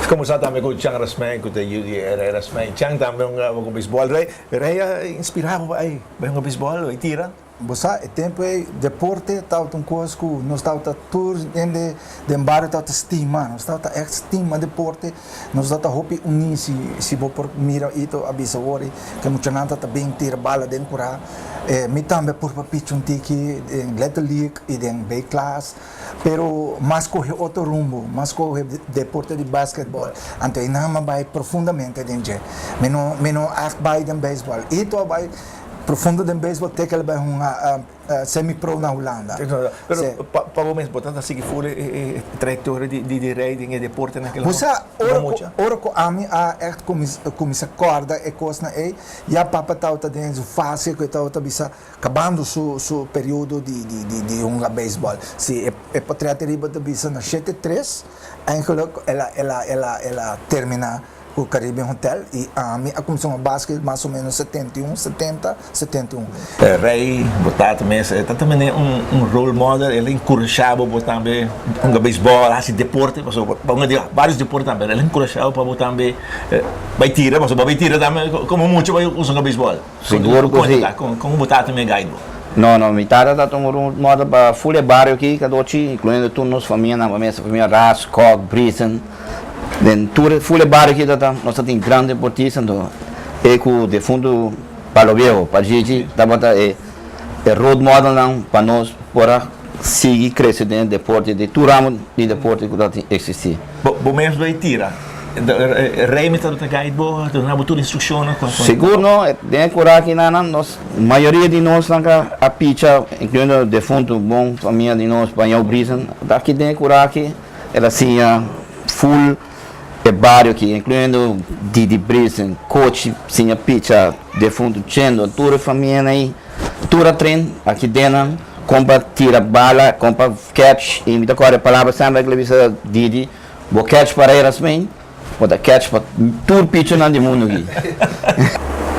Komo sa tambe ku Chan Rasmijn ku ta yu di Rey Rasmijn. Chan tambe un ku beisbòl. Rey, Rey a inspirá bo pa bai hunga beisbòl, bai tira? Bo sa, e tempu ei deporte tabata un kos ku nos tabata tur hende den bario tabata stima. Nos tabata ègt stima deporte. Nos tabata hopi uní. Si si bo por mira Ito a bisa awor ei ku e muchanan tabata bin tira bala den kurá. Mi tambe a purba picha un tiki den Little League i den B-klas. Pero mas kohe otro rumbo, mas kohe deporte di basketball. Anto einan mi a bai profundamente den dje. Mi no mi no ègt bai den beisbòl. Ito a bai. Profundo den beisbol te kel bai hunga semi pro na Hulanda. Pero pa bo mes bo ta sigui full e trayectoria di Rey den e deporte nan Bo sa ora ku ami a echt kuminsa kòrda e kosnan ei ya papa tabata den su fase ku e tabata bisa kabando su periodo di hunga beisbol. Si e potrèt riba ta bisa na shete tres eigenlijk el a termina. Ku Caribbean Hotel i ami a kuminsá un basket mas o menos 71, 70, 71. Rey, bo tata mes, e ta tambe un role model, el a enkurashá bo bo tambe hunga beisbòl, hasi deporte, pasobra bo hunga di vários deporte tambe, el a enkurashá bo pa bo tambe bai tira, pasobra bo bai tira tambe komo mucha bai hunga beisbòl. Sigur ku si. Kon bo tata mi a guide bo? No, no, mi tata ta un role model pa ful e bario aki, Kadochi, inkluyendo tur nos famianan, pa mes famia Ras, Kok, Briesen. Den tur e ful e bario aki ta nos ta tin gran deportista anto e ku defuntu Palo Viejo pa Gigi tabata e e role modelnan pa nos por a sigui krese den e deporte di tur ramo di deporte ku ta tin eksistí. Bo bo mes lo e tira Rey mi tabata guide bo duna bo tur instrukshonnan kon kon. Sigur no den e kura aki nan nos mayoria di nos nan ka a picha inkluyendo defuntu bon famia di nos Bañou Brisen ta aki den e kura aki. El a siña full e bario aki, incluyendo Didi Brisen, Cochi siña picha, defunto Chendo, tur e famianan ei, tur a train aki den nan, kon pa tira bala, kon pa catch, y mi ta corda e palabra semper cu el a bisa Didi, bo catch pa Rey Rasmijn, bo ta catch pa tur pichonan di mundo aki.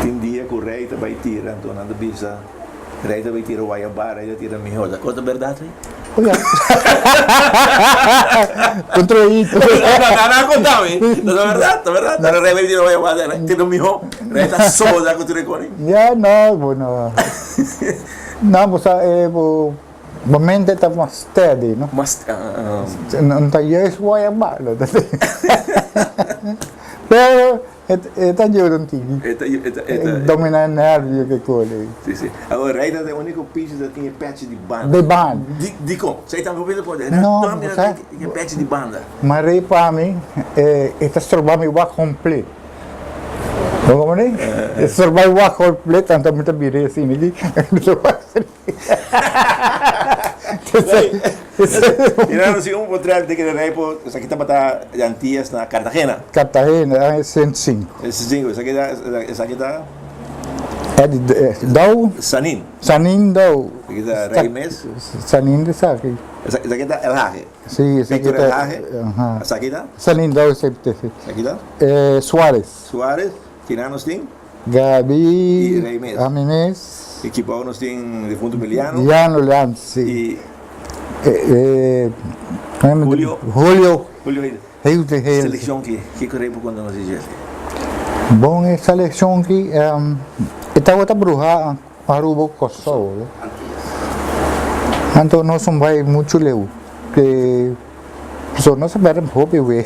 Tin dia cu Rey ta bay tira, anto nan ta bisa. Rey ta bay tira wayabá, rey ta tira mihó. Ta cosa berdad rey? Oh ya. Controito. No, no, no, conta mi. Ta berdad, ta berdad. No, rey bay tira wayabá, rey tira mihó. Rey ta soda cu tur e cos. Ya, no, bueno. No, bo sa e bo bo mente ta mas steady, no? Mas, No ta juist wayabá, no ta. Pero E ta yuda un tiki. E ta e ta e ta. Domina e nervio ke kole. Si si. Awor Rey ta e uniko pichi ta tin e pechi di banda. Di banda. Di dikon? Sa e tambe hopi ta pone. No, Tambe ta tin e pechi di banda. Ma Rey pa mi e ta stroba mi wak compleet. Bo comprende? E ta stroba mi wak compleet anto mi ta bira asina aki. Mi ta wak asina. Mira nos un portret di kende rey por esaki tabata di Antillas na Cartagena. Cartagena aña 65. 65 esaki ta esaki ta Edi Dou. Sanin. Sanin Dou. Esaki ta rey mes. Sanin di esaki. Esaki ta El Hage. Si esaki Victor ta. El Hage. Esaki ta. Sanin Dou esaki. Esaki ta. Suarez. Suarez. Kina nos tin? Gaby, Y Rey mes. Ami mes. Y kibao nos tin difunto Miliano. Miliano Leant, si. Y Julio. Julio. Julio. Julio Gil. Julio Gil. Seleccion ki, kiko Rey por conta nos di dje? Bon, e seleccion ki, e tabata bruha Aruba cu Corsou. Anto nos no bay mucho leu. Pasobra nos a berde hopi wee.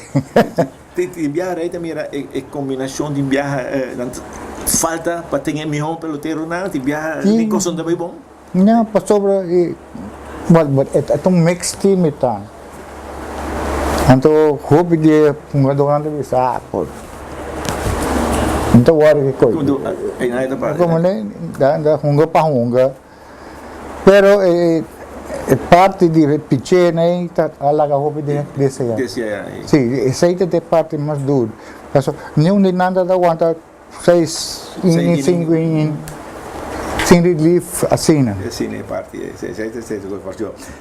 Tin biaha rei ta mira e kombinashon, tin biaha nan falta pa tin e mihó peloteronan, tin biaha ni kos no ta bai bon. No, pasobra e e ta un mix team e ta. Anto hopi di e hungadónan ta bisa ah por no ta wòri ki kos. Komo nan ta hunga pa hunga. Pero e parti di e pichena ei ta a laga hopi di desea. Desea ei. Si, esei ta e parti mas duru. Paso niun di nan ta wanta seis inning, sinku inning sin relief asina. Asina e parti ei. Esei ta esei ta kos.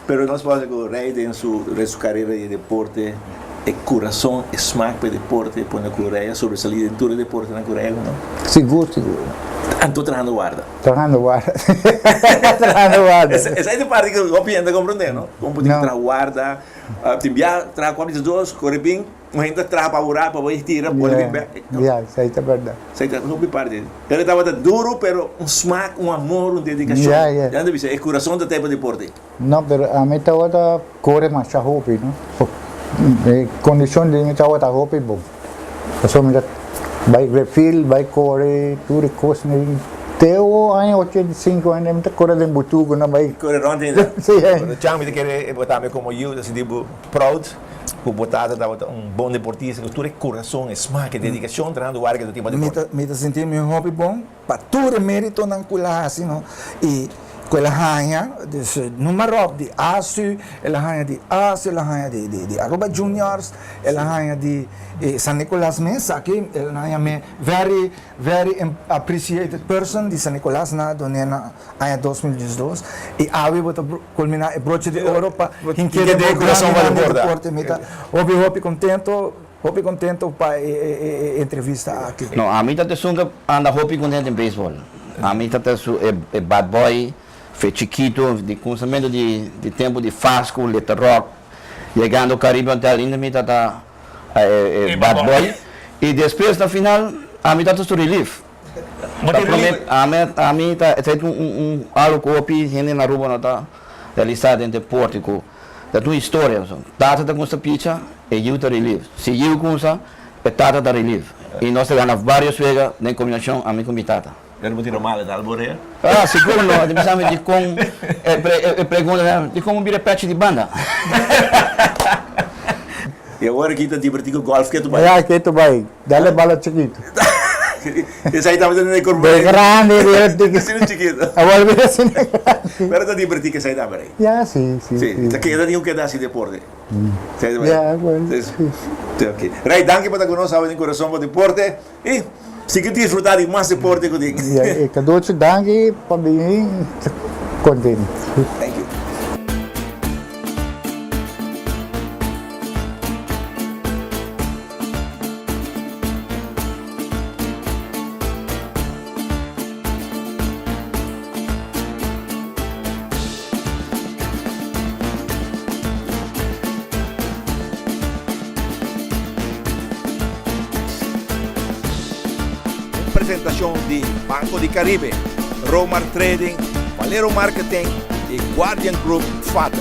Pero nos por hasi ku Rey den su den su karera di deporte e kurason, e smak pa e deporte pone ku Rey a sobresalí den tur e deportenan ku Rey a gana. Sigur, sigur. Anto trahando warda. Trahando warda. Trahando warda. Esei ta parti ku hopi hende ta komprondé, no? Kon bo tin ku traha warda. Tin bia traha kuater di dos, kore bin, un hende ta traha pa wura pa bai tira, bolbe bin bek. Ya, esei ta bèrdat. Esei ta hopi parti. Pero e tabata duru, pero un smak, un amor, un dedikashon. Ya, ya. Ya nan ta bisa, e kurason ta tei pa deporte. No, pero ami tabata kore masha hopi, no. E kondishon di mi tabata hopi bon. Pasobra mi ta bai refill, bai kore, tur e kosnan. Te o aña 85 aña mi ta kore den butuku nan bai. Kore rond ainda? Si. Pero Chan mi ta kere bo tambe komo yu ta sinti bo proud ku bo tata tabata un bon deportista ku tur e kurason, e smak, e dedikashon trahando wara ke ta tin pa deporte. Mi ta sinti mi hopi bon Pa tur e meritonan ku el a hasi no i ku el a haña, dus noem maar op, di ASU, el a haña di ASU, el a haña di di Aruba Juniors, el a haña di San Nicolas mes, aki el a haña me very very appreciated person di San Nicolas na done na aña 2012 i awe bo ta kulminá e broche di oro pa hinke den bo grandinan di deporte. Mi ta hopi hopi kontento. Hopi contento pa e entrevista aki. No, ami ta esun ke anda hopi contento den baseball. Ami ta esun e bad boy fe chikito di cuminsamentu di di tempo di Fasco, Little Rock, yegando Caribbean Hotel ainda mi ta ta e bad boy y despues na final ami ta su relief. Ta prome ami ami ta esei ta un algo ku hopi hende na Aruba no ta realisa den deporte ku Ta un historia so. Tata ta cuminsa picha, e yiu ta relief. Si yiu cuminsa, e tata ta relief. Y nos ta gana varios wega den combinacion ami cu mi tata. Pero bo tira mal e tal borea? Ah, sigur no. E bisa mi dicon, e pregunta dicon bo bira pechi di banda? Y awor aki ta diverti cu golf ke tu bai? Ya, ke tu bai. Dale bala chikito. Esai tabata den e corpo. De grandi, de Asina chikito. Awor bira asina grandi. Pero ta diverti cu esai tabata ei. Ya, si, si, si. Ta keda tin un keda hasi deporte. Ya, bueno, si. Ok. Rey, danki pa ta cu nos awe den Corazon pa Deporte. Y sigui disfruta di mas deporte cu tin. Ya, e cadochi danki pa bini. Contento. Thank you. Un presentacion di Banco di Caribe, Romar Trading, Valero Marketing y Guardian Group Vater.